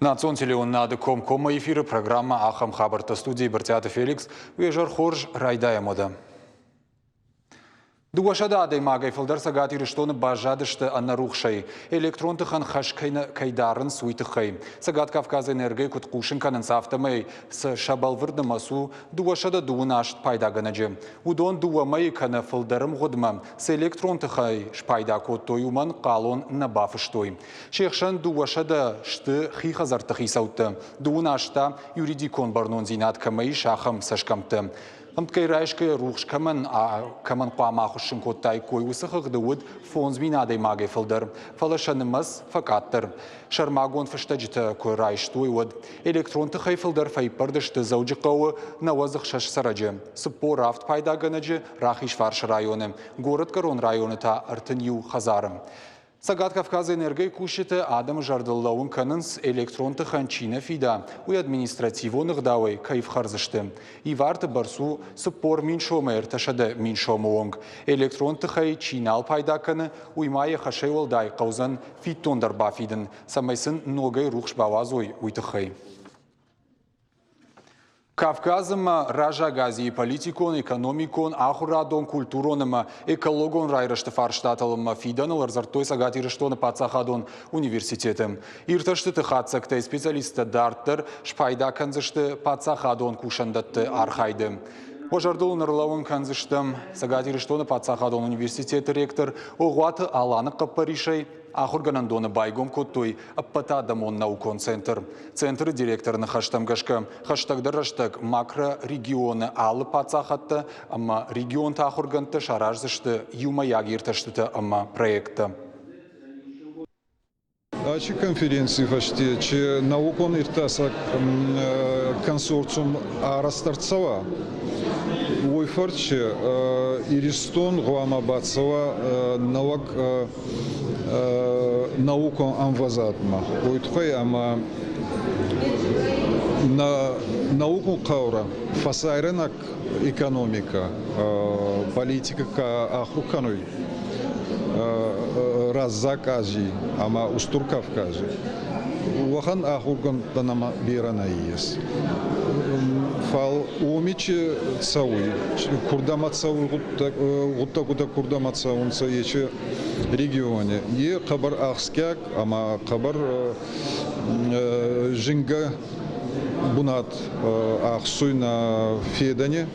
Национ телеуынынады комкоммӕ эфиры программӕ «Ахӕм хабӕрттӕ» студийы Брытъиаты Феликс. Уе зӕр хорз, райдайӕм уӕдӕ. 200 адӕймагӕй фылдӕр Цӕгат Ирыстоны баззадысты ӕнӕрухсӕй. Электрон тыхӕн хӕс кӕй дарынц, уый тыххӕй. Цӕгат Кавказы энергойы куыд хъусын кӕнынц, афтӕмӕй сӕ бӕлвырд нымӕц у 238 пайдагӕнӕджы. Уыдон дыууӕ мӕйы кӕнӕ фылдӕр ӕмгъуыдмӕ цы электрон тыхӕй спайда кодтой, уымӕн хъалон нӕ бафыстой. Се хсӕн 200 сты хи хӕдзӕртты хицӕуттӕ, дыууын аз та юридикон бӕрнондзинад кӕмӕ ис, ахӕм цӕсгӕмттӕ. Ӕмткӕй райсгӕ рухс кӕмӕн, кӕмӕн хъуамӕ ахуыссын кодтаиккой, уыцы хыгъды уыд 5000 адӕймагӕй фылдӕр, фӕлӕ сӕ нымӕц фӕкъаддӕр. Сӕрмагонд фыстӕджытӕ куы райстой, уӕд электрон тыхӕй фылдӕр фӕиппӕрд сты Дзӕуджыхъӕуы 96 цӕрӕджы, 47 пайдагӕнӕджы Рахизфарсы районы, Горӕтгӕрон районы та 31 хӕдзары. Цӕгат Кавказы энергойы кусджытӕ адӕмы зӕрдыл лӕууын кӕнынц, электрон тыхӕн чи нӕ фида, уый административон ӕгъдауӕй кӕй фхӕрдзысты. Иварты бӕрц у 40 000 сомы 300 000 сомы онг. Электрон тыхӕй чи нал пайда кӕны, уый ма йӕ хӕсӕй уӕлдай хъӕудзӕн фиддон дӕр бафидын, цӕмӕй сын ногӕй рухс бауадзой, уый тыххӕй. Кавказ ӕмӕ Раззаг Азийы политикон, экономикон, ахуырадон, культурон ӕмӕ экологон райрӕзты фарстатыл ӕмӕ фидӕныл ӕрдзырдтой Цӕгат Ирыстоны паддзахадон университеты. Иртӕстыты хатдзӕгтӕй специалисттӕ дарддӕр спайда кӕндзысты паддзахадон кусӕндӕтты архайды. Уӕ зӕрдыл ын ӕрлӕууын кӕндзыстӕм Цӕгат Ирыстоны паддзахадон университеты ректор Огъуаты Аланы хъӕппӕрисӕй Ахуыргӕнӕндоны байгом кодтой ӕппӕтадӕмон наукон центр. Центры директоры ныхӕстӕм гӕсгӕ, хӕстӕгдӕр рӕстӕг макрорегионы алы паддзахӕдтӕ ӕмӕ регионты ахуыргӕндтӕ сараздзысты иумӕйаг иртӕстытӕ ӕмӕ проекттӕ. Ачи конференций фӕсте чи наукон иртасӕг консорциум арӕзт ӕрцӕуа, уой фӕрци Иристон гъӕуама бацӕуа нӕуӕг наукон ӕмвӕзадмӕ. Уой туххӕй ӕма нӕ наукон хъаурӕ фӕсарӕйнаг экономикӕ, политикӕ ка ахур кӕнуй Раззаг Азий ӕма Устур Кавкази, уӕхӕн ахургӕндтӕ нӕмӕ берӕ нӕййес. Фал уоми чи цӕуй, курдӕмӕ цӕуй гъуддӕгутӕ курдӕмӕ цӕунцӕ, ечи региони. Е хъӕбӕр ахсгиаг ӕма хъӕбӕр зингӕ бунат ӕхсуй нӕ федӕни.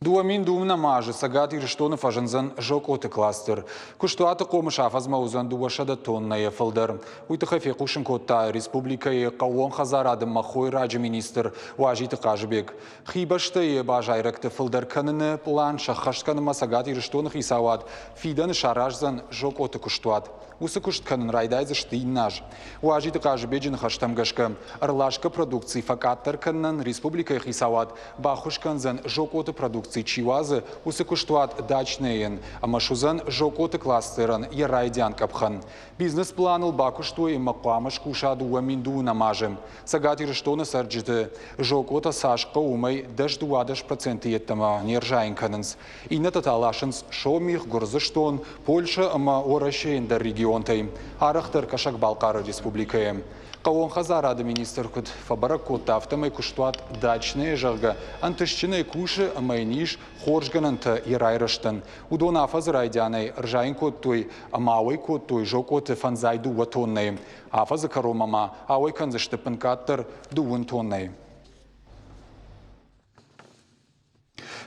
2002 азы Цӕгат Ирыстоны фӕзындзӕн зокъоты кластер. Куыстуаты хъомыс афӕдзмӕ уыдзӕн 200 тоннӕйӕ фылдӕр. Уый тыххӕй фехъусын кодта республикӕйы хъӕууон хӕдзарады ӕмӕ хойраджы министр Уазиты Хъазыбег. Хи бӕстӕйы базайрӕгты фылдӕр кӕныны пълан сӕххӕст кӕнынмӕ Цӕгат Ирыстоны хицауад фидӕны сараздзӕн зокъоты куыстуат. Уыцы куыст кӕнын райдайдзысты иннӕ аз. Уазиты Хъазыбеджы ныхӕстӕм гӕсгӕ, ӕрласгӕ продукци фӕкъаддӕр кӕнынӕн республикӕйы хицауад баххуыс кӕндзӕн зокъоты продукци чи уадзы, уыцы куыстуат Дачнӕйӕн ӕмӕ суыдзӕн зокъоты кластерӕн йӕ райдиан къӕпхӕн. Бизнес-планыл бакуыстой ӕмӕ хъуамӕ скуса 2002 азы. Цӕгат Ирыстоны цӕрджыты зокъотӕ цас хъӕуы, уымӕй 10-12% йеддӕмӕ не рзайын кӕнынц. Иннӕтӕ та ласынц Сомих, Гуырдзыстон, Польшӕ ӕмӕ Уӕрӕсейы ӕндӕр регионтӕй, арӕхдӕр Кӕсӕг-Балхъары республикӕйы. Хъӕууон хӕдзарады министр куыд фӕбӕрӕг кодта, афтӕмӕй куыстуат Дачное, зӕгъгӕ, ӕнтыстджынӕй кусы ӕмӕ йын ис хорз гӕнӕнтӕ йӕ райрӕзтӕн. Уыдон афӕдзы райдианӕй ӕрзайын кодтой ӕмӕ ауӕй кодтой зокъоты 52 тоннӕйы. Афӕдзы кӕронмӕ ма ауӕй кӕндзысты ӕппынкъаддӕр дыууын тоннӕйы.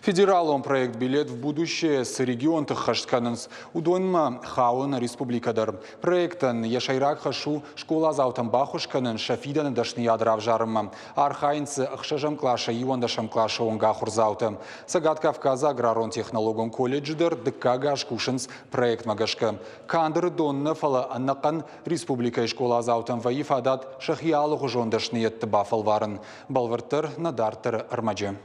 Федералон проект «Билет в будущее» цы регионты ххӕст кӕнынц, уыдонмӕ хауы нӕ республикӕ дӕр. Проектӕн йӕ сӕйраг хӕс у скъоладзаутӕн баххуыс кӕнын сӕ фидӕны дӕсныйад равзарынмӕ. Архайынц дзы ӕхсӕзӕм къласӕй иуӕндӕсӕм къласы онг ахуырдзаутӕ. Цӕгат Кавказы аграрон-технологон колледжы дӕр дыккаг аз кусынц проектмӕ гӕсгӕ. Канд Ӕрыдон нӕ, фӕлӕ ӕнӕхъӕн республикӕйы скъоладзаутӕн вӕййы фадат сӕхи алыгъуызон дӕсныйӕдты бафӕлварын. Бӕлвырддӕр нӕ дарддӕры ӕрмӕджы.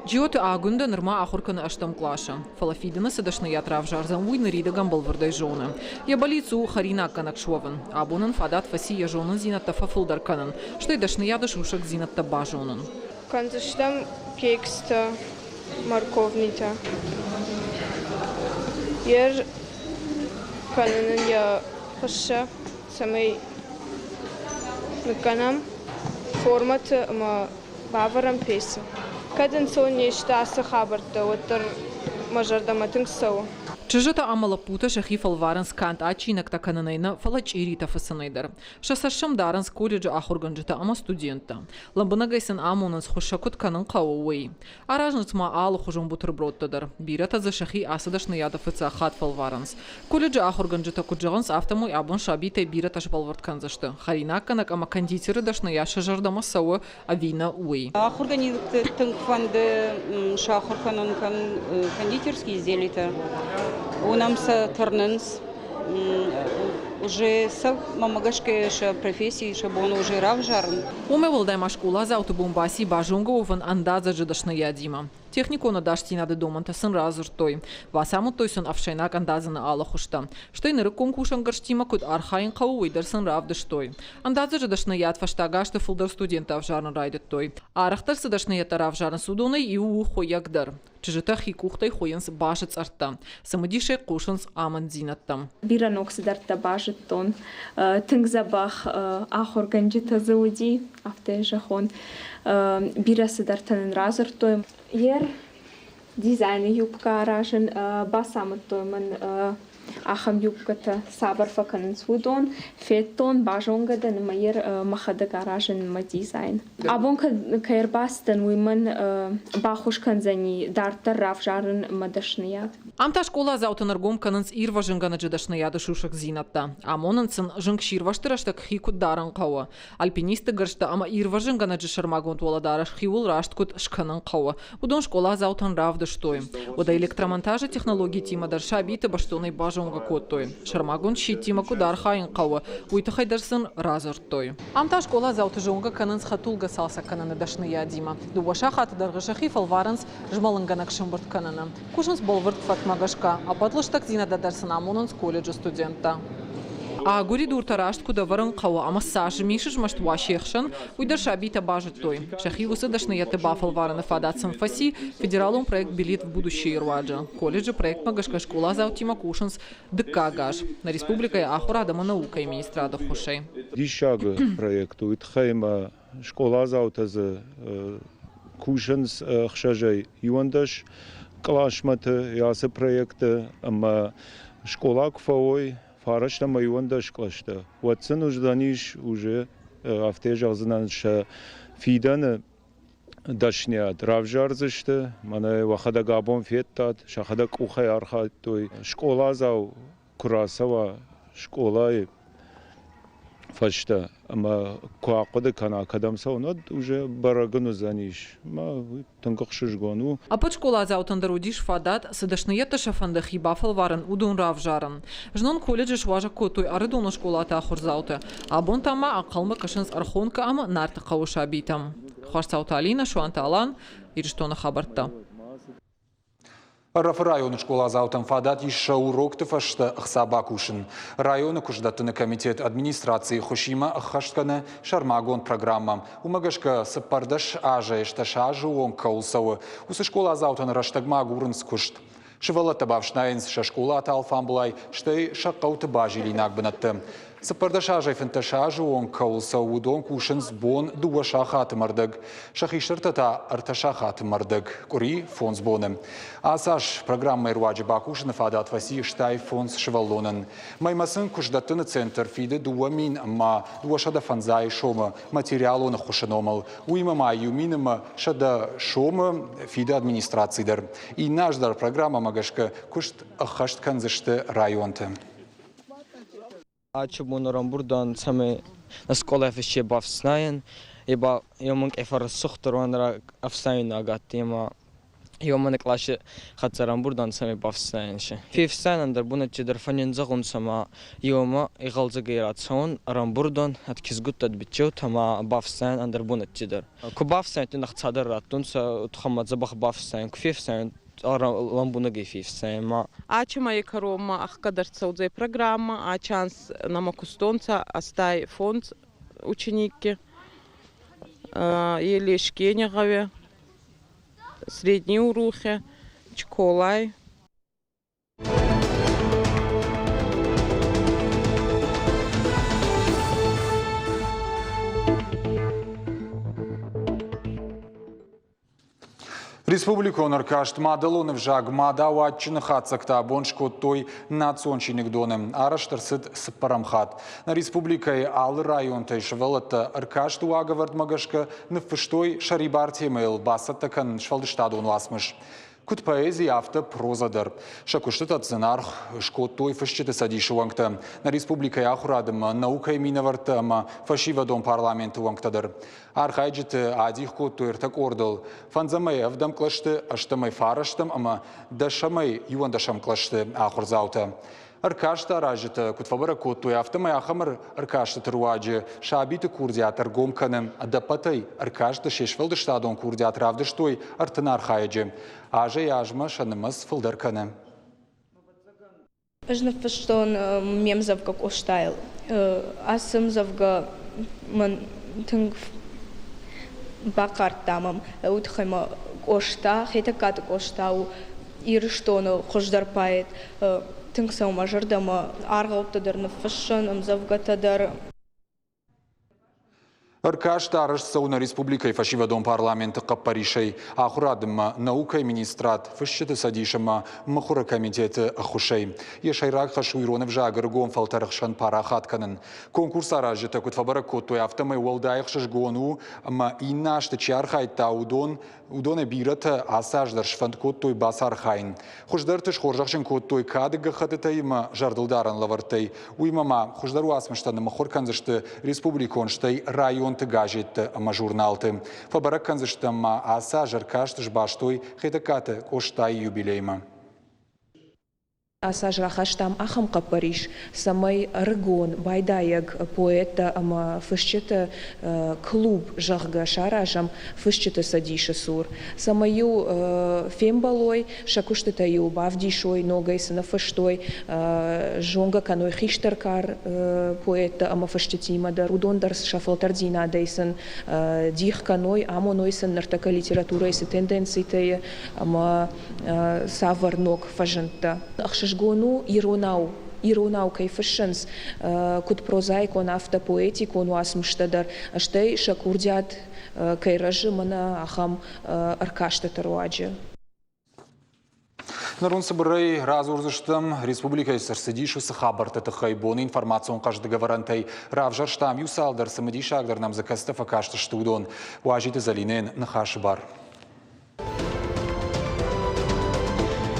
Джиоты Агуындӕ нырма ахуыр кӕны ӕстӕм къласы, фӕлӕ фидӕны цы дӕсныйад равзардзӕн, уый ныридӕгӕн бӕлвырдӕй зоны. Йӕ бӕллиц у хӕринаггӕнӕг суӕвын. Абон ын фадат фӕци йӕ зонындзинӕдтӕ фӕфылдӕр кӕнын, стӕй дӕсныйады сусӕгдзинӕдтӕ базонын. Кӕндзыстӕм кекстӕ, морковнитӕ. Йе кӕнын ын йӕ хыссӕ. цӕмӕй ныккӕнӕм формӕты ӕмӕ бавӕрӕм пецы. Кӕд ӕнцон не сты ацы хабӕрттӕ, уӕддӕр мӕ зӕрдӕмӕ тынг цӕуы. Чызджытӕ ӕмӕ лӕппутӕ сӕхи фӕлварынц канд адджинӕгтӕ кӕнынӕй нӕ, фӕлӕ чъиритӕ фыцынӕй дӕр. Сӕ цӕст сӕм дарынц колледжы ахуыргӕнджытӕ ӕмӕ студенттӕ. Лӕмбынӕгӕй сын амонынц, хуыссӕ куыд кӕнын хъӕуы, уый. Аразынц ма алыхуызон бутербродтӕ дӕр. Бирӕтӕ дзы сӕхи ацы дӕсныйады фыццаг хатт фӕлварынц. Колледжы ахуыргӕнджытӕ куыд зӕгъынц, афтӕмӕй абон сабитӕй бирӕтӕ сбӕлвырд кӕндзысты, хӕринаггӕнӕг ӕмӕ кондитеры дӕсныйад сӕ зӕрдӕмӕ цӕуы ӕви нӕ, уый. Ахуыргӕнинӕгты тынг фӕнды сахуыр кӕнын кондитерские изделитӕ. Уынӕм сӕ тырнынц. Уже сӕ, мӕнмӕ гӕсгӕ, сӕ професси сӕ бон уже равзарын. Уымӕй уӕлдай ма скъоладзауты бон баци базонгӕ уӕвын ӕндадзӕджы дӕсныйадимӕ. Техникон ӕдасдзинады домӕнтӕ сын радзырдтой. Бацамыдтой сын ӕфсӕйнаг ӕндадзыны алы хуызтӕ. Стӕй нырыккон кусӕнгӕрзтимӕ куыд архайын хъӕуы, уый дӕр сын равдыстой. Ӕндадзӕджы дӕсныйад фӕстаг азты фылдӕр студенттӕ ӕвзарын райдыдтой. Арӕхдӕр цы дӕсныйӕдтӕ равзарынц, уыдонӕй иу у хуыйӕг дӕр. Чызджытӕ хи къухтӕй хуыйынц базы цъӕрттӕ, цымыдисӕй хъусынц амынддзинӕдтӕм. Бирӕ ног цыдӕртӕ базыдтон. Тынг дзӕбӕх ахуыргӕнджытӕ дзы уыди, афтӕ зӕгъон. Бирӕ цыдӕртӕ нын радзырдтой. Ер дизайны юбкӕ аразын бацамыдтой мын ахӕм юбкӕтӕ цавӕр фӕкӕнынц, уыдон. Федтон, базонгӕ дӕн ӕмӕ ер мӕхӕдӕг аразын мӕ дизайн. Абон кӕй ӕрбацыдтӕн, уый мын баххуыс кӕндзӕни дарддӕр равзарын мӕ дӕсныйад. Ам та скъоладзаутӕн ӕргом кӕнынц ирвӕзынгӕнӕджы дӕсныйады сусӕгдзинӕдтӕ. Амонынц сын, зынгсирвӕзты рӕстӕг хи куыд дарын хъӕуы, альпинистты гӕрзтӕ ӕмӕ ирвӕзынгӕнӕджы сӕрмагонд уӕлӕдарӕс хиуыл раст куыд скӕнын хъӕуы, уыдон скъоладзаутӕн равдыстой. Уӕдӕ электромонтажы технологитимӕ дӕр сабиты бӕстонӕй базонгӕ кодтой. Сӕрмагонд щиттимӕ куыд архайын хъӕуы, уый тыххӕй дӕр сын радзырдтой. Ам та скъоладзауты зонгӕ кӕнынц хӕдтулгӕ цалцӕг кӕныны дӕсныйадимӕ. Дыууӕ сахаты дӕргъы сӕхи фӕлварынц змӕлынгӕнӕг сӕмбырд кӕныны. Кусынц бӕлвырд фӕткмӕ гӕсгӕ. Ӕппӕт лыстӕгдзинӕдтӕ дӕр сын амонынц колледжы студенттӕ. Агуыридуртӕ раст куыд ӕвӕрын хъӕуы ӕмӕ цас змисызмӕст уа се хсӕн, уый дӕр сабитӕ базыдтой. Сӕхи уыцы дӕсныйӕдты бафӕлварыны фадат сын фӕци федералон проект «Билет в будущее» руаджы. Колледжы проектмӕ гӕсгӕ скъоладзаутимӕ кусынц дыккаг аз нӕ республикӕйы ахуырад ӕмӕ наукӕйы министрады ӕххуысӕй. Диссаг проект у, уый тыххӕй ӕмӕ скъоладзаутӕ дзы кусынц ӕхсӕзӕй 11 къласмӕты ацы проекты ӕмӕ скъола куы фӕуой фараст ӕмӕ 11 кълӕстӕ, уӕд сын уыздӕнис уже афтӕ зӕгъдзынӕн сӕ фидӕны дӕсниад равзардзысты. Мӕнӕ уӕхӕдӕг абон федтат, сӕхӕдӕг къухӕй архайдтой. Скъоладзау куы рацӕуа скъолайы фӕстӕ ӕмӕ куы ахъуыды кӕна, кӕдӕм цӕуын, уӕд уже бӕрӕг ын уыдзӕнис. Мӕ тынг ӕхсызгон у. Ӕппӕт скъоладзаутӕн дӕр уыдис фадат, цы дӕсныйӕдтӕ сӕ фӕнды хи бафӕлварын, уыдон равзарын. Знон колледжы суазӕг кодтой Ӕрыдоны скъолаты ахуырдзаутӕ. Абон та ма ӕнхъӕлмӕ кӕсынц Ӕрхонкӕ ӕмӕ Нартыхъӕуы сабитӕм. Хуасцауты Алинӕ, Суанты Алан, Ирыстоны хабӕрттӕ. Ӕрӕфы районы скъоладзаутӕн фадат ис сӕ урокты фӕстӕ ӕхца бакусын. Районы куыстдӕттыны комитет администрацийы хуысимӕ ӕххӕст кӕны сӕрмагонд программӕ. Уымӕ гӕсгӕ 14 азӕй 16 азы онг кӕуыл цӕуы, уыцы скъоладзаутӕн рӕстӕгмӕ агурынц куыст. Сывӕллӕттӕ бафснайынц сӕ скъолаты алфамбылай, стӕй сӕ хъӕуты базилинаг бынӕтты. 14 азӕй 15 азы онг кӕуыл цӕуы, уыдон кусынц бон дыууӕ сахаты мӕрдӕг. Сӕ хистӕртӕ та ӕртӕ сахаты мӕрдӕг, къуыри фондз боны. Ацы аз программӕйы руаджы бакусыны фадат фӕци 65 сывӕллонӕн. Мӕймӕ сын куыстдӕттыны центр фиды 2000 ӕмӕ 250 сомы материалон ӕххуысы номыл. Уыимӕ ма 1000 ӕмӕ 100 сомы фиды администраци дӕр. Иннӕ аз дӕр программӕмӕ гӕсгӕ куыст ӕххӕст кӕндзысты районты. Ачы бон ӕрӕмбырд цӕмӕй нӕ скъолайы фӕсте бафснайӕн, еба еумӕ къефӕрсухдӕр ӕфснайуйнаг адтӕй ӕма еумӕ нӕ къласи хӕццӕ ӕрӕмбурд ан, цӕмӕй бафснайӕн си. Фефснайӕн ӕндӕр бунӕтти дӕр фӕнниндзӕгъунцӕ ӕма еумӕ игъӕлдзӕгӕй рацӕун, ӕрӕмбурд ан, ӕд кизгуттӕ, ӕд биччеутӕ ӕма бафснайӕн ӕндӕр бунӕтти дӕр. Ку бафснайдтан, ӕхца дӕр раттунцӕ, тухӕмӕ дзӕбӕх бафснайӕн. Ку фефснайӕн, лӕмбунӕгӕй фефснайӕн ма. Ачи мӕйи кӕронмӕ ӕхгӕд ӕрцӕудзӕй программӕ, ачи анз нӕмӕ кустонцӕ 85 ученикки. Елешкени гъӕуи, Средний Урухе, Чколай. Республикон ӕркаст мадӕлон ӕвзаг мадау адджыны хатдзӕгтӕ абон скодтой национ чиныгдоны. Арӕзт ӕрцыд цыппӕрӕм хатт. Нӕ республикӕйы алы районтӕй сывӕллӕттӕ ӕркасты уагӕвӕрдмӕ гӕсгӕ ныффыстой сӕрибар темӕйыл бацӕттӕ кӕнын сфӕлдыстадон уацмыс. Куыд поэзи, афтӕ прозӕ дӕр. Сӕ куыстытӕ зынаргъ скодтой фысджыты цӕдисы уӕнгтӕ, нӕ республикӕйы ахуырады ӕмӕ наукӕйы минӕвӕрттӕ ӕмӕ фӕсивӕдон парламенты уӕнгтӕ дӕр. Архайджыты адих кодтой ӕртӕ къордыл. Фӕндзӕмӕй ӕвдӕм кълӕсты, ӕстӕмӕй фарӕстӕм ӕмӕ дӕсӕмӕй иуӕндӕсӕм кълӕсты ахуырдзаутӕ. Ӕркасты аразджытӕ куыд фӕбӕрӕг кодтой, афтӕмӕй ахӕм ӕркастыты руаджы сабиты курдиат ӕргом кӕны. Ӕдӕппӕтӕй ӕркасты се сфӕлдыстадон курдиат равдыстой 30 архайӕджы. Азӕй-азмӕ сӕ нымӕц фылдӕр кӕны. Ӕз ныффыстон ме мдзӕвгӕ Къостайыл. Ацы ӕмдзӕвгӕ мӕн тынг бахъардта мӕм. Уый тыххӕй мӕ Къоста, Хетӕгкаты Къоста у Ирыстоны хуыздӕр поэт. Тынг цӕуы мӕ зӕрдӕмӕ. Аргъӕуттӕ дӕр ныффыссын, ӕмдзӕвгӕтӕ дӕр. Ӕркаст арӕзт цӕуы нӕ республикӕйы фӕсивӕдон парламенты хъӕппӕрисӕй ахуырады ӕмӕ наукӕйы министрад, фысджыты цӕдис ӕмӕ мыхуыры комитеты ӕххуысӕй. Йӕ сӕйраг хӕс у ирон ӕвзаг ӕрыгон фӕлтӕры хсӕн парахат кӕнын. Конкурс аразджытӕ куыд фӕбӕрӕг кодтой, афтӕмӕй уӕлдай ӕхсызгон у, ӕмӕ иннӕ азты чи архайдта, уыдон Уыдонӕй бирӕтӕ ацы аз дӕр сфӕнд кодтой бацархайын. Хуыздӕрты схорзӕхджын кодтой кады гӕххӕттытӕй ӕмӕ зӕрдылдарӕн лӕвӕрттӕй. Уыимӕ ма хуыздӕр уацмыстӕ ныммыхуыр кӕндзысты республикон, стӕй районты газетты ӕмӕ журналты. Фӕбӕрӕг кӕндзыстӕм ма ацы аз ӕркаст сбастой Хетӕгкаты Къостайы юбилеймӕ. Ацы аз рахастам ахӕм хъӕппӕрис, цӕмӕй ӕрыгон байдайӕг поэттӕ ӕмӕ фысджыты клуб, зӕгъгӕ, саразӕм Фысджыты цӕдисы цур, цӕмӕй-иу фембӕлой, сӕ куыстытӕ-иу бавдисой, ногӕй цы ныффыстой, зонгӕ кӕной хистӕр кар поэттӕ ӕмӕ фысджытимӕ дӕр, уыдон дӕр сӕ фӕлтӕрддзинадӕй сын дих кӕной, амоной сын ныртӕккӕ литературӕйы цы тенденцитӕ и ӕмӕ цавӕр ног фӕзындтӕ. Ӕхсызгон у иронау, иронау кӕй фыссынц, куыд прозаикон, афтӕ поэтикон уацмыстӕ дӕр, стӕй сӕ курдиат кӕй рӕзы мӕнӕ ахӕм ӕркастыты руаджы. Ныр уын цыбырӕй радзурдзыстӕм, республикӕйы цы рцыдис, уыцы хабӕртты тыххӕй. Боны информацион хъӕздыг ӕвӕрӕнтӕй равзӕрстам иу цалдӕр цымыдисагдӕр нӕм дзы кӕцытӕ фӕкастысты, уыдон. Уазиты Зӕлинӕйӕн ныхасы бар.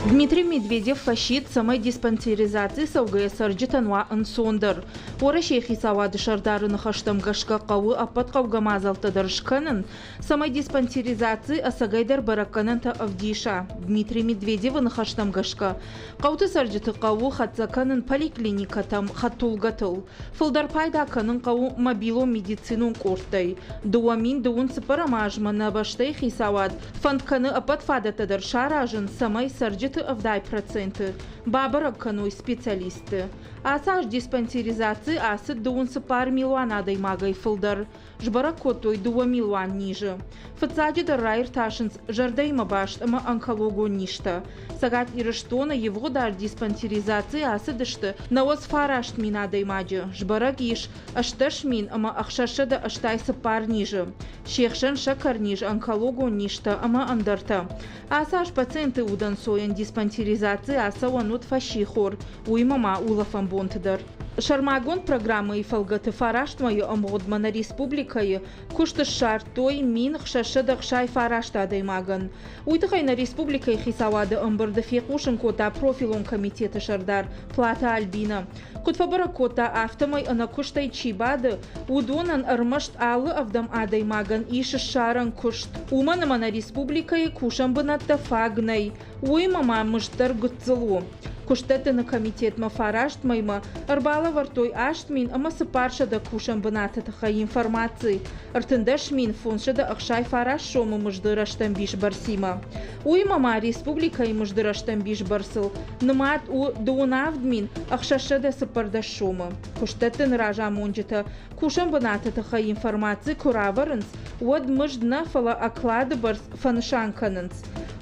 Дмитрий Медведев фӕсидт, цӕмӕй диспансеризаци цӕугӕйӕ цӕрджытӕн уа ӕнцондӕр. Уӕрӕсейы хицауады сӕрдары ныхӕстӕм гӕсгӕ хъӕуы ӕппӕт хъӕугӕ мадзӕлттӕ дӕр скӕнын, цӕмӕй диспансеризаци ӕцӕгӕйдӕр бӕрӕггӕнӕнтӕ ӕвдиса. Дмитрий Медведевы ныхӕстӕм гӕсгӕ, хъӕуты цӕрджыты хъӕуы хӕццӕ кӕнын поликлиникӕтӕм хӕдтулгӕтыл. Фылдӕр пайда кӕнын хъӕуы мобилон медицинон къордтӕй. 2000 цыппӕрӕм азмӕ нӕ бӕстӕйы хицауад фӕнд кӕны ӕппӕт фадӕттӕ дӕр саразын, цӕмӕй цӕрджыты 70% бабӕрӕг кӕной специалистты. Ацы аз диспансеризаци ацыд 24 милуан адӕймагӕй фылдӕр. Сбӕрӕг кодтой 2 милуан низы. Фыццаджыдӕр раиртасынц зӕрдӕимӕ баст ӕмӕ онкологон низтӕ. Цӕгат Ирыстоны ивгъуыд аз диспансеризаци ацыдысты 99 000 адӕймаджы. Сбӕрӕг ис 18 684 низы. Се хсӕн сӕкӕрниз, онкологон низтӕ ӕмӕ ӕндӕртӕ. Ацы аз пациенты удӕнцойӕн диспансеризаци ацӕуӕн уыд фӕссихор, уыимӕ ма улӕфӕн бонты дӕр. Сӕрмагонд программӕйы фӕлгӕты фараст мӕйы ӕмгъуыдмӕ нӕ республикӕйы куыст ссардтой 1669 адӕймагӕн. Уый тыххӕй нӕ республикӕйы хицауады ӕмбырды фехъусын кодта профилон комитеты сӕрдар Платы Альбинӕ. Куыд фӕбӕрӕг кодта, афтӕмӕй ӕнӕкуыстӕй чи бады, уыдонӕн ӕрмӕст алы ӕвдӕм адӕймагӕн ис ссарӕн куыст. Уымӕн ӕмӕ нӕ республикӕйы кусӕн бынӕттӕ фаг нӕй. Уыимӕ ма мызд дӕр гыццыл у. Куыстдӕттыны комитетмӕ фараст мӕймӕ ӕрбалӕвӕрдтой 8400 кусӕн бынаты тыххӕй информаци, 13 569 сомы мызды рӕстӕмбис бӕрцимӕ. Уыимӕ ма республикӕйы мызды рӕстӕмбис бӕрцыл нымад у 27 614 сомы. Куыстдӕттыны разамонджытӕ кусӕн бынаты тыххӕй информаци куы равӕрынц, уӕд мызд нӕ, фӕлӕ оклады бӕрц фӕнысан кӕнынц.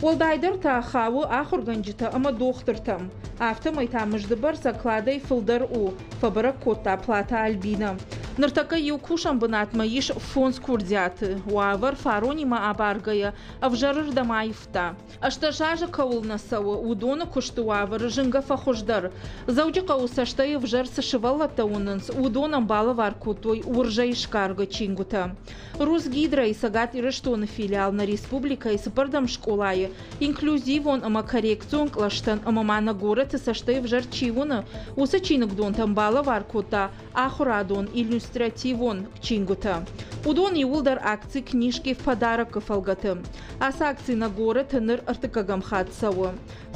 Уӕлдайдӕр та хауы ахуыргӕнджытӕ ӕмӕ дохтыртӕм. Афтӕмӕй та мызды бӕрц окладӕй фылдӕр у, фӕбӕрӕг кодта Плата Альбинӕ. Ныртӕккӕ иу кусӕн бынатмӕ ис фондз курдиаты. Уавӕр фаронимӕ абаргӕйӕ ӕвзӕрырдӕм аивта. 18 азы кӕуыл нӕ цӕуы, уыдоны куысты уавӕры зынгӕ фӕхуыздӕр. Дзӕуджыхъӕуы цӕстӕй ӕвзӕр цы сывӕллӕттӕ уынынц, уыдонӕн балӕвар кодтой уырзӕй сгаргӕ чингуытӕ. Русгидройы Цӕгат Ирыстоны филиал нӕ республикӕйы цыппӕрдӕм скъолайы инклюзивон ӕмӕ коррекцион кълӕстӕн ӕмӕ ма нӕ горӕты цӕстӕй ӕвзӕр чи уыны, уыцы чиныгдонтӕн балӕвар кодта ахуырадон иллюстративон чингуытӕ. Уыдон иууылдӕр акци «Книжки в подарок»-ы фӕлгӕты. Ацы акци нӕ горӕты ныр ӕртыккӕгӕм хатт цӕуы.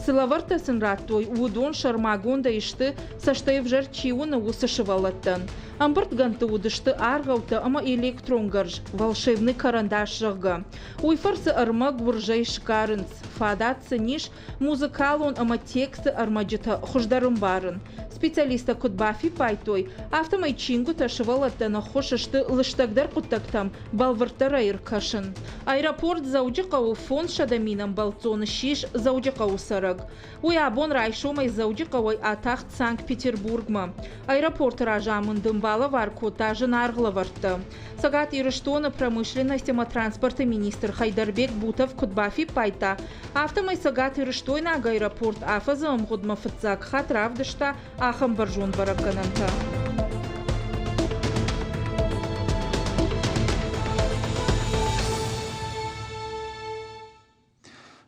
Цы лӕвӕрттӕ сын радтой, уыдон сӕрмагондӕй сты, цӕстӕй ӕвзӕр чи уыны, уыцы сывӕллӕттӕн. Ӕмбырдгӕндты уыдысты аргъӕуттӕ ӕмӕ электронгӕрз «Волшебный карандаш», зӕгъгӕ. Уый фӕрцы ӕрмӕг уырзӕй сгарынц, фадат сын ис музыкалон ӕмӕ тексты ӕрмӕджытӕ хуыздӕр ӕмбарын. Специалисттӕ куыд бафиппайдтой, афтӕмӕй чингуытӕ сывӕллӕттӕн ӕххуыс сты лыстӕгдӕр хъуыддӕгтӕм бӕлвырддӕрӕй ӕркӕсын. Аэропорт Дзӕуджыхъӕуы 500 мин ӕмбӕлццон ссис Дзӕуджыхъӕуы цӕрӕг. Уый абон райсомӕй Дзӕуджыхъӕуӕй атахт Санкт-Петербургмӕ. Аэропорты разамынд ын балӕвар кодта зынаргъ лӕвӕрттӕ. Цӕгат Ирыстоны промышленность ӕмӕ транспорты министр Хайдарбек Бутов куыд бафиппайдта, афтӕмӕй цӕгатирыстойнаг аэропорт афӕдзы ӕмгъуыдмӕ фыццаг хатт равдыста ахӕм бӕрзонд бӕрӕггӕнӕнтӕ.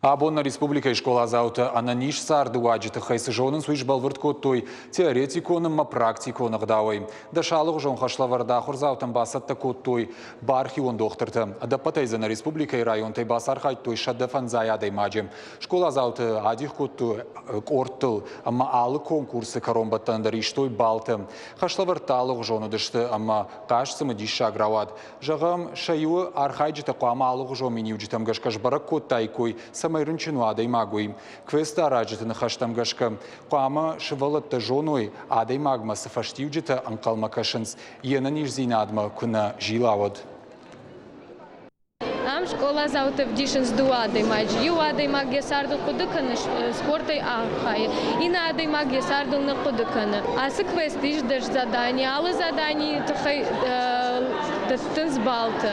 Абон нӕ республикӕйы скъоладзаутӕ ӕнӕниз царды уаджы тыххӕй цы зонынц, уый сбӕлвырд кодтой теоретикон ӕмӕ практикон ӕгъдауӕй. Дӕс алыгъуызон хӕслӕвӕрд ахуырдзаутӕн бацӕттӕ кодтой бархион дохтыртӕ. Ӕдӕппӕтӕй дзы нӕ республикӕйы районтӕй бацархайдтой 105 адӕймаджы. Скъоладзауты адих кодтой къордтыл ӕмӕ алы конкурсы кӕронбӕттӕн дӕр истой баллтӕ. Хӕслӕвӕрдтӕ алыгъуызон уыдысты ӕмӕ хъазт цымыдиссаг рауад. Зӕгъӕм, сӕ иуы архайджытӕ хъуамӕ алыгъуызон миниуджытӕм гӕсгӕ сбӕрӕг кодтаиккой, цӕмӕй рынчын у адӕймаг, уый. Квесты аразджыты ныхӕстӕм гӕсгӕ, хъуамӕ сывӕллӕттӕ зоной, адӕймагмӕ цы фӕстиуджытӕ ӕнхъӕлмӕ кӕсынц, йе нӕниздзинадмӕ куы нӕ зила, уӕд. Ам скъоладзаутӕ вдисынц дыууӕ адӕймаджы. Иу адӕймаг йӕ цардыл хъуыды кӕны, спортӕй архайы, иннӕ адӕймаг йӕ цардыл нӕ хъуыды кӕны. Ацы квест ис дӕс задание. Алы заданийы тыххӕй дӕттынц баллтӕ.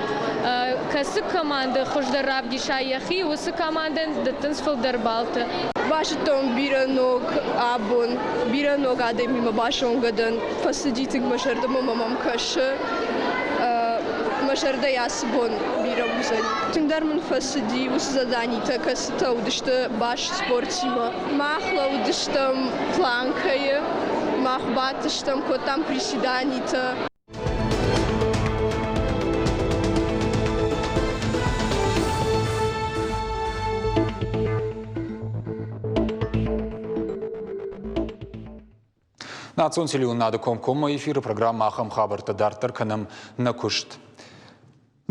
Кӕцы командӕ хуыздӕр равдиса йӕхи, уыцы командӕн дӕттынц фылдӕр баллтӕ. Базыдтон бирӕ ног абон, бирӕ ног адӕмимӕ базонгӕ дӕн. Фӕцыди тынг мӕ зӕрдӕмӕ ӕмӕ мӕм кӕсы. Мӕ зӕрдӕйы ацы бон бирӕ уыдзӕн. Тынгдӕр мын фӕцыди уыцы заданитӕ, кӕцытӕ уыдысты баст спортимӕ. Мах лӕудыстӕм планкӕйы, мах бадтыстӕм, кодтам приседанитӕ. Национ телеуынынады комкоммӕ эфиры программӕ ахӕм хабӕрттӕ дарддӕр кӕнӕм нӕ куыст.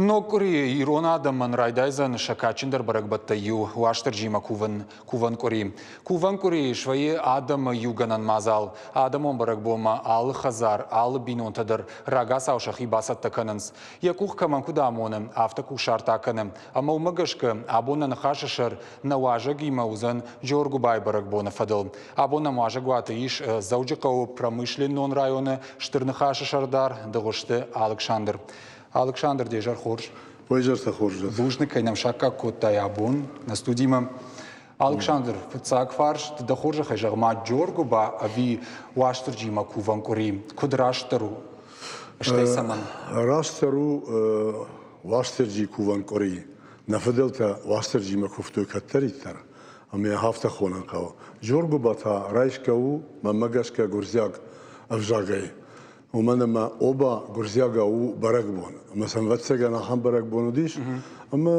Ног къуырийы ирон адӕмӕн райдайдзӕн сӕ кадджындӕр бӕрӕгбӕттӕй иу Уастырджимӕ кувын кувӕн къуыри. Кувӕн къуырийы свӕййы адӕмы иугӕнӕн мадзал. Адӕмон бӕрӕгбонмӕ алы хӕдзар, алы бинонтӕ дӕр рагацау сӕхи бацӕттӕ кӕнынц. Йӕ къух кӕмӕн куыд амоны, афтӕ кусарт акӕны. Ӕмӕ уымӕ гӕсгӕ абон нӕ ныхасы сӕр нӕ уазӕгимӕ уыдзӕн Джоргуыбайы бӕрӕгбоны фӕдыл. Абон нӕм уазӕгуаты ис Дзӕуджыхъӕуы промышленнон районы Стыр Ныхасы сӕрдар Дыгъуызты Алыксандр. Алыксандр, де зӕр хорз. Ой, зӕртӕ хорз. Бузныг, кӕй нӕм саккаг кодтай абон нӕ студимӕ. Алыксандр, фыццаг фарст дӕ хорзӕхӕй зӕгъ ма Джоргуыба ӕви Уастырджимӕ кувӕн къуыри куыд растдӕр у? Стӕй цӕмӕн? Растдӕр у Уастырджийы кувӕн къуыри. Нӕ фыдӕлтӕ Уастырджимӕ куывтой кӕддӕриддӕр, ӕмӕ йӕ афтӕ хонын хъӕуы. Джоргуыба та райсгӕ у, мӕнмӕ гӕсгӕ, гуырдзиаг ӕвзагӕй. Уымӕн ӕмӕ оба гуырдзиагау у бӕрӕгбон. Ӕмӕ сӕм, ӕвӕццӕгӕн, ахӕм бӕрӕгбон уыдис, ӕмӕ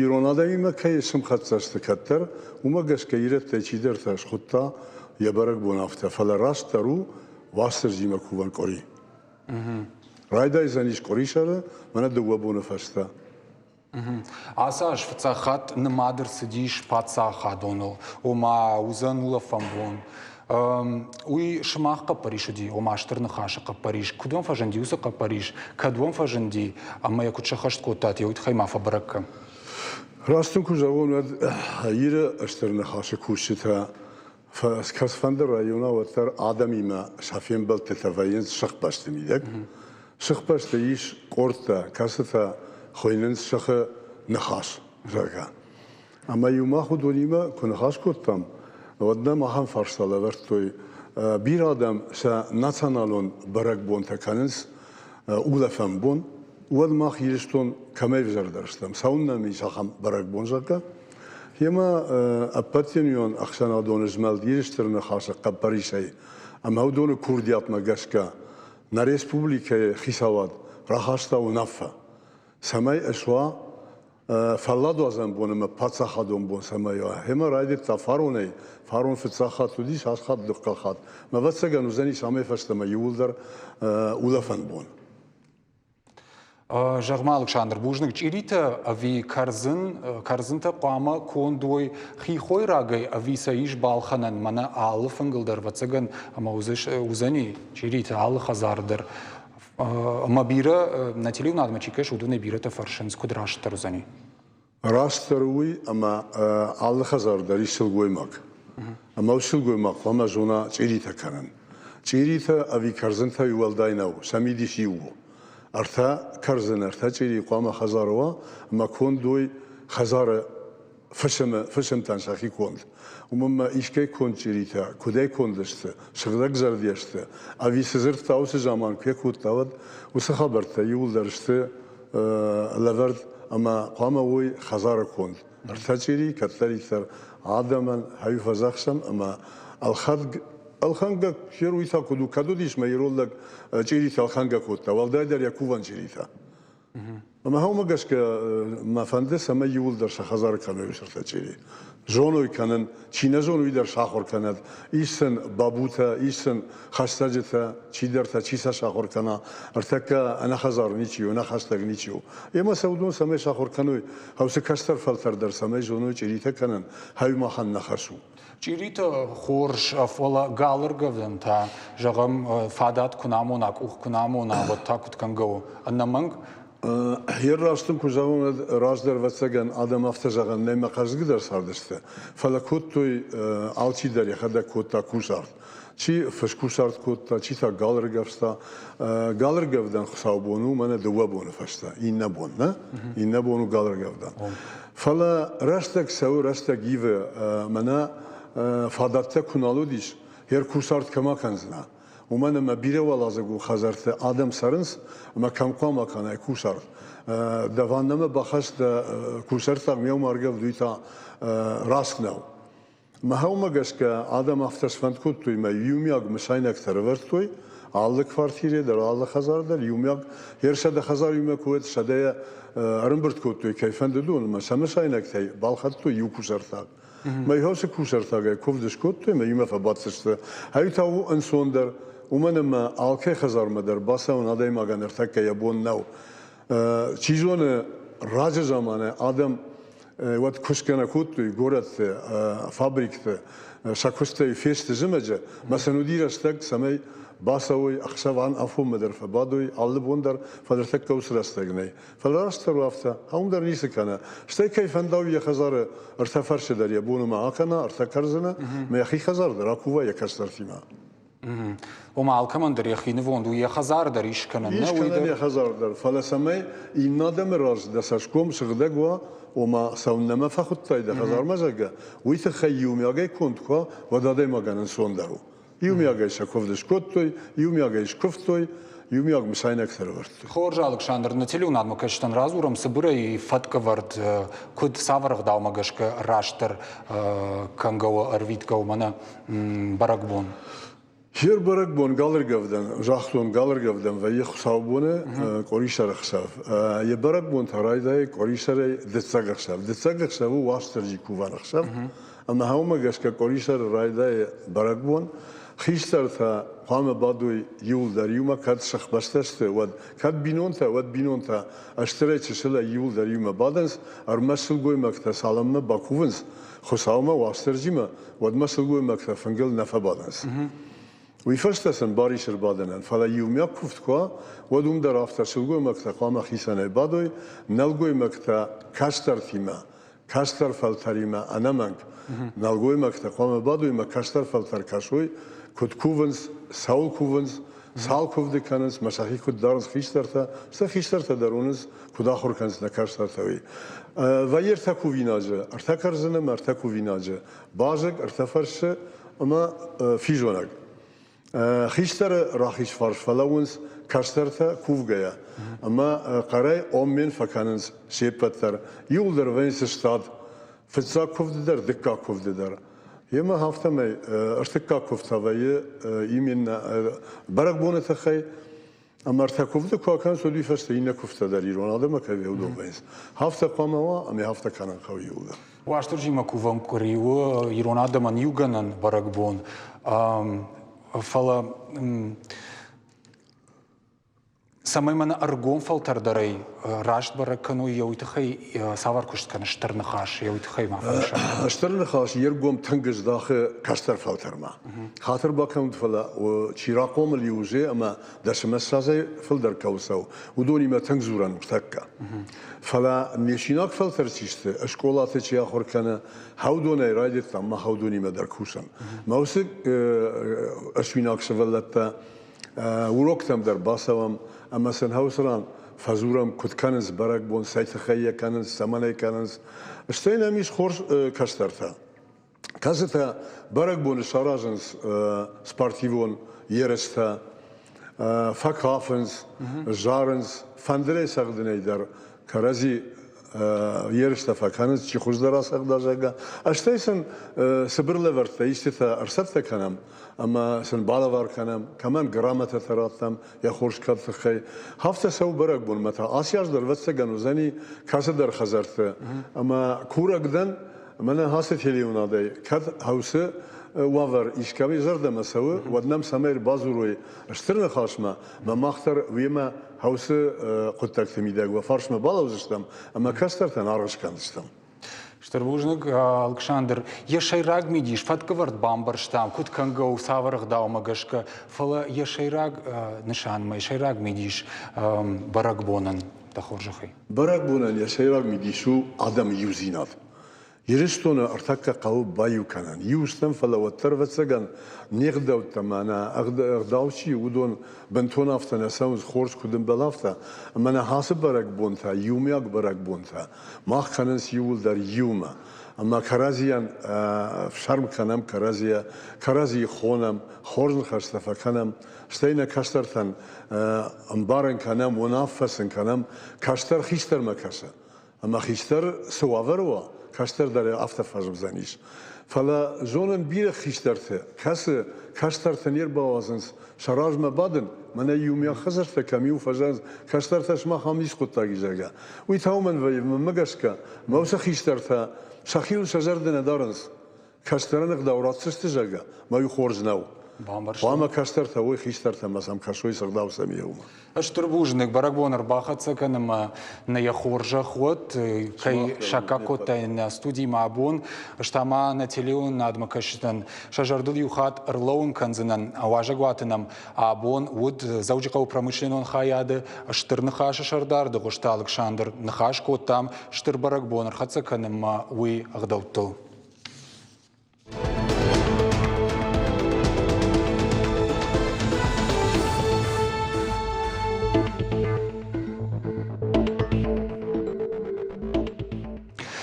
ирон адӕмимӕ кӕй сымхӕццӕ сты кӕддӕр, уымӕ гӕсгӕ ирӕттӕй чидӕртӕ схуыдта йӕ бӕрӕгбон афтӕ. Фӕлӕ растдӕр у Уастырджимӕ кувӕн къуыри. Райдайдзӕнис къуырисӕры, мӕнӕ дыууӕ боны фӕстӕ. Ацы аз фыццаг хатт нымад ӕрцыдис паддзахадоныл, ома уыдзӕн улӕфӕн бон. Уый сымах хъӕппӕрис уыди, ома Стыр Ныхасы хъӕппӕрис. Куыд уӕм фӕзынди уыцы хъӕппӕрис, кӕд уӕм фӕзынди ӕмӕ йӕ куыд сӕххӕст кодтат, йӕ уый тыххӕй ма фӕбӕрӕг кӕн. Раст дын куы зӕгъон, уӕд Иры Стыр Ныхасы кусджытӕ кӕцыфӕнды района уӕддӕр адӕмимӕ сӕ фембӕлдтытӕ вӕййынц сыхбӕсты мидӕг. Сыхбӕсты ис къордтӕ, кӕцытӕ хуыйнынц сыхы ныхас, зӕгъгӕ. Ӕмӕ-иу мах уыдонимӕ куы ныхас кодтам, уӕд нӕм ахӕм фарста лӕвӕрдтой: бирӕ адӕм сӕ националон бӕрӕгбонтӕ кӕнынц улӕфӕн бон, уӕд мах Ирыстон кӕмӕй ӕвзӕрдӕр стӕм, цӕуылнӕ нӕм ис ахӕм бӕрӕгбон, зӕгъгӕ. Йемӕ ӕппӕтдунеон ӕхсӕнадон змӕлд Иры Стыр Ныхасы хъӕппӕрисӕй ӕмӕ уыдоны курдиатмӕ гӕсгӕ нӕ республикӕйы хицауад рахаста уынаффӕ, цӕмӕй ӕсуа фӕлладуадзӕн бон ӕмӕ паддзахадон бон цӕмӕй уа. Гъемӕ райдыдта фаронӕй, фарон фыццаг хатт уыдис, ацы хатт дыккаг хатт. Мӕ ӕвӕццӕгӕн уыдзӕнис амӕй фӕстӕмӕ иууылдӕр улӕфӕн бон. Зӕгъ-ма, Алыксандр, бузныг, чъиритӕ ӕви кӕрдзын, кӕрдзынтӕ хъуамӕ конд уой хи хойрагӕй ӕви сӕ ис балхӕнӕн? Мӕнӕ алы фынгыл дӕр, ӕвӕццӕгӕн, ӕмӕ уыдзӕни чъиритӕ алы хӕдзары дӕр. Ӕмӕ бирӕ нӕ телеуынадмӕ чи кӕсы, уыдонӕй бирӕтӕ фӕрсынц, куыд растдӕр уыдзӕни? Растдӕр уый, ӕмӕ алы хӕдзары дӕр ис сылгоймаг. Ӕмӕ сылгоймаг хъуамӕ зона чъиритӕ кӕнын. Чъиритӕ ӕви кӕрдзынтӕй уӕлдай нӕу, сӕ мидис иу у. Ӕртӕ кӕрдзыны, ӕртӕ чъирийы хъуамӕ хӕдзары уа, ӕмӕ конд уой хӕдзары фысымы, фысымтӕн сӕхи конд. Уымӕн ма искӕй конд чъиритӕ куыдӕй конд сты, сыгъдӕгзӕрдӕ сты, ӕви цы дзырдта уыцы заман куы кодта, уӕд уыцы хабӕрттӕ иууылдӕр сты лӕвӕрд ӕмӕ хъуамӕ уой хӕдзары конд. Ӕртӕ чъири кӕддӕриддӕр адӕмӕн хӕй фӕдзӕхсӕм ӕмӕ ӕлхӕд ӕлхӕнгӕ хер уый та куыд у, кӕд уыдис мӕ ирон лӕг чъиритӕ ӕлхӕнгӕ кодта, уӕлдайдӕр йӕ кувӕн чъиритӕ. Ӕмӕ уымӕ гӕсгӕ мӕ фӕнды, цӕмӕй иууылдӕр сӕ хӕдзары кӕной уыцы чъири. Зоной кӕнын, чи нӕ зоны, уый дӕр сахуыр кӕнӕд. Ис сын бабутӕ, ис сын хӕстӕджытӕ, чидӕртӕ, чи сӕ сахуыр кӕна. Ӕртӕккӕ ӕнӕхӕдзар ничи у, ӕнӕхӕстӕг ничи у. Ӕмӕ сӕ уыдон цӕмӕй сахуыр кӕной, хӕусы кӕстӕр фӕлтӕр дӕр цӕмӕй зоной чъиритӕ кӕнын, хӕй махӕн нӕ хӕс у. Чъиритӕ хорз, фӕлӕ галыргӕвдӕн та, зӕгъӕм, фадат куы нӕ амона, къух куы нӕ амона, уӕд та куыд кӕнгӕ у? Ӕнӕмӕнг Йе раст ын куы зӕгъон, уӕд раздӕр, ӕвӕццӕгӕн, адӕм афтӕ зӕгъӕн нӕй, мӕ хъӕздыгдӕр цардысты, фӕлӕ кодтой, алчидӕр йӕхӕдӕг кодта кусарт. Чи фыскусарт кодта, чи та гал ӕргӕвста. Галыргӕвдӕн хуыцаубон у мӕнӕ дыууӕ боны фӕстӕ, иннӕ бон, нӕ? Иннӕ бон у галыргӕвдӕн. Фӕлӕ рӕстӕг цӕуы, рӕстӕг ивы. Мӕнӕ фадӕттӕ куы нал уыдис, йе ркусарт кӕмӕ кӕндзынӕ? Уымӕн ӕмӕ бирӕуӕладзыгон хӕдзӕртты адӕм цӕрынц, ӕмӕ кӕм хъуамӕ кӕнай кусарт. Дӕ ваннӕмӕ бахӕсс дӕ кусӕрттаг меумӕ ӕргӕвд, уый та раст нӕу. Мӕхӕумӕ гӕсгӕ адӕм афтӕ сфӕнд кодтой мӕ иумиаг мысайнӕгтӕ ӕрӕвӕрдтой алы квартирӕ дӕр, алы хӕдзар дӕр иумиаг. Йе рсӕдӕ хӕдзар иумӕ куы уӕд сӕдӕйӕ ӕрӕмбырд кодтой, кӕй фӕндыд, уымӕ сӕ мысайнӕгтӕй балхӕдтой иу кусӕрттаг. Мӕ уыцы кусӕрттагӕй куывд скодтой ӕмӕ иумӕ фӕбадтысты. Ай та у ӕнцондӕр, уымӕн ӕмӕ алкӕй хӕдзармӕ дӕр бацӕуын адӕймагӕн ныртӕккӕ йӕ бон нӕу. Чи зоны, раджы заманы адӕм уӕд куысгӕ нӕ кодтой горӕтты, фабрикты, сӕ куыстӕй фесты зымӕджы, мӕ сын уыди рӕстӕг, цӕмӕй бацӕуой, ӕхсӕвӕн афонмӕ дӕр фӕбадой, алы бон дӕр, фӕлӕ ныртӕккӕ уыцы рӕстӕг нӕй. Фӕлӕ растдӕр у афтӕ, уым дӕр ницы кӕны. Стӕй кӕй фӕнда, уый йӕ хӕдзары ӕртӕ фарсы дӕр йӕ бон ма акӕна, ӕртӕ кӕрдзыны, мӕ йӕхи хӕдзар дӕр акува йӕ кӕстӕртимӕ. Ома алкӕмӕн дӕр йӕхи нывонд у йӕ хӕдзар дӕр ис кӕнӕн. Ис кӕнӕн йӕ хӕдзар дӕр, фӕлӕ цӕмӕй иннӕ адӕмы раз дӕ цӕсгом сыгъдӕг уа, ома цӕуыннӕ мӕ фӕхуыдтай дӕ хӕдзармӕ, зӕгъгӕ, уый тыххӕй иумиагӕй конд куы уа, уӕд адӕймагӕн ӕнцондӕр у. Иумиагӕй сӕ куывд скодтой, иумиагӕй скуывтой, иумиаг мысайнӕгтӕ ӕрӕвӕрдтой. Хорз, Алыксандр, нӕ телеуынадмӕ кӕсджытӕн радзурӕм цыбырӕй фӕткӕвӕрд, куыд цавӕр ӕгъдаумӕ гӕсгӕ растдӕр кӕнгӕ у, ӕрвитгӕ у мӕнӕ бӕрӕгбон? Хер бӕрӕгбон галыргӕвдӕн, загътон, галыргӕвдӕн вӕййы хуыцаубоны къуырисӕры ӕхсӕв. Йӕ бӕрӕгбон та райдайы къуырисӕрӕй дыццӕг ӕхсӕв. Дыццӕг ӕхсӕв у Уастырджи кувӕн ӕхсӕв. Ӕмӕ уымӕ гӕсгӕ къуырисӕры райдайы бӕрӕгбон. Хистӕртӕ хъуамӕ бадой иуылдӕр иумӕ, кӕд сыхбӕстӕ сты, уӕд. Кӕд бинонтӕ, уӕд бинонтӕ стырӕй чысылӕй иуылдӕр иумӕ бадынц, ӕрмӕст сылгоймӕгтӕ цалынмӕ бакувынц Хуыцаумӕ, Уастырджимӕ, уӕдмӕ сылгоймӕгтӕ фынгыл нӕ фӕбадынц. Уый фӕстӕ сын бар ис ӕрбадынӕн, фӕлӕ иумиаг куывд куы уа, уӕд уым дӕр афтӕ сылгоймӕгтӕ хъуамӕ хицӕнӕй бадой, нӕлгоймӕгтӕ кӕстӕртимӕ, кӕстӕр фӕлтӕримӕ ӕнӕмӕнг. Нӕлгоймӕгтӕ хъуамӕ бадой ӕмӕ кӕстӕр фӕлтӕр кӕсой, куыд кувынц, цӕуыл кувынц. Цал куывды кӕнынц, мӕ сӕхи куыд дарынц хистӕртӕ, сӕ хистӕртӕ дӕр уынынц, куыд ахуыр кӕнынц нӕ кӕстӕртӕ, уый. Вӕййы ӕртӕ кувинаджы, ӕртӕ кӕрдзыны ӕмӕ ӕртӕ кувинаджы, базыг, ӕртӕ фӕрсы ӕмӕ физонӕг. Хистӕры рахиз фарс фӕлӕууынц кӕстӕртӕ кувгӕйӕ ӕмӕ хъӕрӕй оммен фӕкӕнынц се ппӕт дӕр. Иуылдӕр вӕййынц стад. Фыццаг куывды дӕр, дыккаг куывды дӕр. Емӕ афтӕмӕй ӕртыккаг куывд та вӕййы именно бӕрӕгбоны тыххӕй. Ӕмӕ ӕртӕ куывды куы акӕнынц, уӕд уый фӕстӕ иннӕ куывдтӕ дӕр ирон адӕммӕ кӕй уыдон вӕййынц. Афтӕ хъуамӕ уа ӕмӕ афтӕ кӕнын хъӕуы иууылдӕр. Уастырджимӕ кувӕн къуыри у ирон адӕмӕн иугӕнӕн бӕрӕгбон. Фӕлӕ цӕмӕй мӕнӕ ӕргом фӕлтӕрдӕрӕй раст бӕрӕг кӕной, йӕ уый тыххӕй цавӕр куыст кӕны Стыр Ныхас, йӕ уый тыххӕй ма фӕнысан. Стыр Ныхас йе ргом тынг здахы кӕстӕр фӕлтӕрмӕ. Хатыр бакӕнут, фӕлӕ чи рахъомыл и уже ӕмӕ дӕсмӕ ссӕдзӕй фылдӕр кӕуыл цӕуы, уыдонимӕ тынг дзурӕн ныртӕккӕ. Фӕлӕ ме синаг фӕлтӕр чи сты, скъолаты чи ахуыр кӕны, хӕудонӕй райдыдтам, мах хӕудонимӕ дӕр кусӕм. Мӕ уыцы ӕсуинаг сывӕллӕттӕ уроктӕм дӕр бацӕуӕм ӕмӕ сын хӕусран фӕдзурӕм, куыд кӕнынц бӕрӕгбон, цӕй тыххӕй йӕ кӕнынц, цӕмӕн ӕй кӕнынц. Стӕй нӕм ис хорз кӕстӕртӕ, кӕцытӕ бӕрӕгбоны саразынц спортивон ерыстӕ, фӕкафынц, зарынц, фӕндырӕй цӕгъдынӕй дӕр кӕрӕдзи ерыстӕ фӕкӕнынц, чи хуыздӕр ацӕгъда, зӕгъгӕ. Стӕй сын цыбыр лӕвӕрттӕ истытӕ ӕрцӕттӕ кӕнӕм ӕмӕ сын балӕвар кӕнӕм, кӕмӕн грамотӕтӕ раттӕм йӕ хорз кад тыххӕй. Афтӕ цӕуы бӕрӕгбонмӕ та. Ацы аз дӕр, ӕвӕццӕгӕн, уыдзӕни кӕцыдӕр хӕдзӕртты. Ӕмӕ курӕг дӕн, мӕнӕ ацы телеуынадӕй кӕд хӕусы уавӕр искӕмӕй зӕрдӕмӕ цӕуы, уӕд нӕм цӕмӕй ӕрбадзурой стыр ныхасмӕ, ӕмӕ мах дӕр уемӕ хӕусы хъуыддӕгты мидӕг уӕ фарсмӕ балӕудзыстӕм ӕмӕ кӕстӕртӕн аргъ скӕндзыстӕм. Стыр бузныг, Алыксандр. Йӕ сӕйраг мидис фӕткӕвӕрд бамбӕрстам, куыд кӕнгӕ у, цавӕр ӕгъдаумӕ гӕсгӕ, фӕлӕ йӕ сӕйраг нысанмӕ, йӕ сӕйраг мидис бӕрӕгбонӕн, дӕ хорзӕхӕй. Бӕрӕгбонӕн йӕ сӕйраг мидис у адӕмы иудзинад. Ирыстоны ӕртӕккӕ хъӕуы баиу кӕнӕн. Иу стӕм, фӕлӕ уӕддӕр, ӕвӕццӕгӕн, не гъдӕуттӕ мӕнӕ ӕгъдау чи у, уыдон бынтон афтӕ нӕ цӕуынц, хорз куыд ӕмбӕлы, афтӕ. Ӕмӕ нӕ ацы бӕрӕгбонтӕ, иумиаг бӕрӕгбонтӕ, мах кӕнынц иууылдӕр иумӕ. Ӕмӕ кӕрӕдзийӕн ӕфсӕрм кӕнӕм, кӕрӕдзийӕ, кӕрӕдзийы хонӕм, хорз ныхӕстӕ фӕкӕнӕм, стӕй нӕ кӕстӕртӕн ӕмбарын кӕнӕм, уынаффӕ сын кӕнӕм, кӕстӕр хистӕрмӕ кӕсы. Ӕмӕ хистӕр цы уавӕры уа, кӕстӕр дӕр афтӕ фӕзмдзӕнис. Фӕлӕ зонын бирӕ хистӕрты, кӕцы кӕстӕртӕ не рбауадзынц сӕ размӕ бадын, мӕнӕ иумиаг хӕдзӕрттӕ кӕм-иу фӕзӕгъынц, кӕстӕртӕ сымах ам ницы хъуыддаг и, зӕгъгӕ. Уый та уымӕн вӕййы, мӕнмӕ гӕсгӕ, мӕ уыцы хистӕртӕ сӕхиуыл сӕ зӕрдӕ нӕ дарынц. Кӕстӕрӕн ӕгъдау ратдзысты, зӕгъгӕ, мӕ уый хорз нӕу. Хъуамӕ кӕстӕртӕ уой, хистӕртӕ ӕмӕ сӕм кӕсой цы ӕгъдау сӕм и, уымӕ. Стыр бузныг, бӕрӕгбон ӕрбахӕццӕ кӕнынмӕ нӕ йӕ хорзӕх уӕд, кӕй саккаг кодтай нӕ студимӕ абон, стӕ ма нӕ телеуынынадмӕ кӕсджытӕн сӕ зӕрдыл иу хатт ӕрлӕууын кӕндзынӕн. Уазӕгуаты нӕм абон уыд Дзӕуджыхъӕуы промышленнон хайады Стыр Ныхасы сӕрдар Дыгъуызты Алыксандр. Ныхас кодтам стыр бӕрӕгбон ӕрхӕццӕ кӕнынмӕ уый ӕгъдӕуттыл.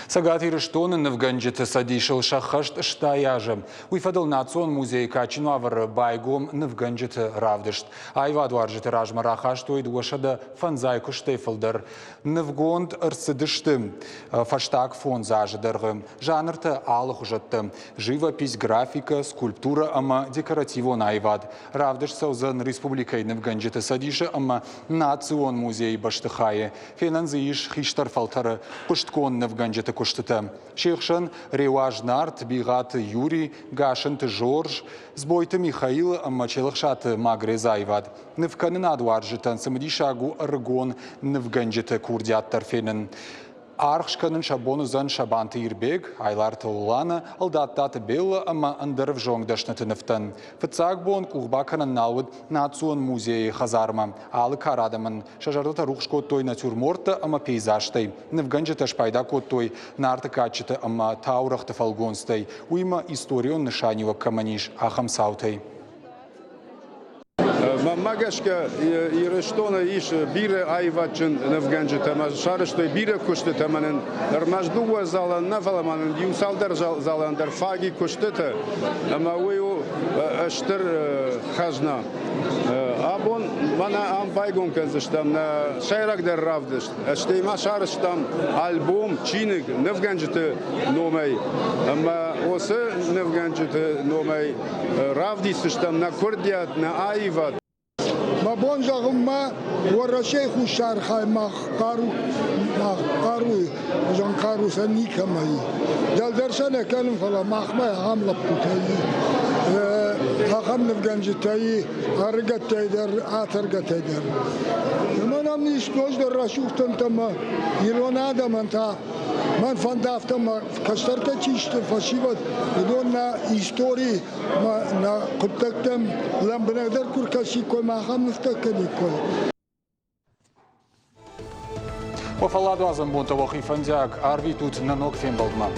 Цӕгат Ирыстоны нывгӕнджыты цӕдисыл сӕххӕст 60 азы. Уый фӕдыл Национ музейы кадджын уавӕры байгом нывгӕнджыты равдыст. Аивадуарзджыты размӕ рахастой 205 куыстӕй фылдӕр. Нывгонд ӕрцыдысты фӕстаг фондз азы дӕргъы. Жанртӕ алыхуызӕттӕ – живопись, графикӕ, скульптурӕ ӕмӕ декоративон аивад. Равдыст цӕудзӕн республикӕйы нывгӕнджыты цӕдисы ӕмӕ Национ музейы бӕстыхайы. Фенӕн дзы ис хистӕр фӕлтӕры хъуыстгонд нывгӕнджыты куыстытӕ. Се хсӕн Реуаз Нарт, Бигъаты Юрий, Гасынты Жорж, Дзбойты Михаилы ӕмӕ Челӕхсаты Магрезы аивад. Нывкӕнынад уарзджытӕн цымыдисаг у ӕрыгон нывгӕнджыты курдиат дӕр фенын. Аргъ скӕнын сӕ бон уыдзӕн Сабанты Ирбег, Айларты Лана, Ӕлдаттаты Белла ӕмӕ ӕндӕр ӕвзонг дӕсныты нывтӕн. Фыццаг бон къухбакӕнӕн нал уыд Национ музейы хӕдзармӕ. Алы кар адӕмӕн сӕ зӕрдӕтӕ рухс кодтой натюрморттӕ ӕмӕ пейзажтӕй. Нывгӕнджытӕ спайда кодтой Нарты кадджыты ӕмӕ таурӕгъты фӕлгонцтӕй, уыимӕ историон нысаниуӕг кӕмӕн ис, ахӕм цаутӕй. Мӕнмӕ гӕсгӕ, Ирыстоны ис бирӕ аивадджын нывгӕнджытӕ ӕмӕ сарӕзтой бирӕ куыстытӕ ӕмӕ нын ӕрмӕст дыууӕ залӕн нӕ, фӕлӕ ма нын иу цалдӕр залӕн дӕр фаг и куыстытӕ, ӕмӕ уый у стыр хӕзна. Абон мӕнӕ ам байгом кӕндзыстӕм нӕ сӕйрагдӕр равдыст. Стӕй ма сарӕзтам альбом, чиныг нывгӕнджыты номӕй. Ӕмӕ уыцы нывгӕнджыты номӕй равдисдзыстӕм нӕ курдиат, нӕ аивад. Мӕ бон зӕгъынмӕ Уӕрӕсейы хуссар хай мах хъару, мах хъаруйы хуызӕн хъару сӕ никӕмӕ и. Дӕлдӕр сӕ нӕ кӕнын, фӕлӕ махмӕ ахӕм лӕппутӕ и, ахӕм нывгӕнджытӕ и, ӕрыгӕттӕй дӕр, ацӕргӕтӕй дӕр. Уымӕн ӕм ис ноджыдӕр рӕсугъдтӕнтӕ ӕмӕ ирон адӕмӕн та мӕн фӕнды афтӕ ӕмӕ кӕстӕртӕ чи сты, фӕсивӕд, уыдон нӕ истори ӕмӕ нӕ хъуыддӕгтӕм лӕмбынӕгдӕр куы ркӕсиккой ӕмӕ ахӕм нывтӕ кӕниккой. Уӕ фӕлладуадзӕн бонтӕ уӕхи фӕндиаг арвитут нӕ ног фембӕлдмӕ.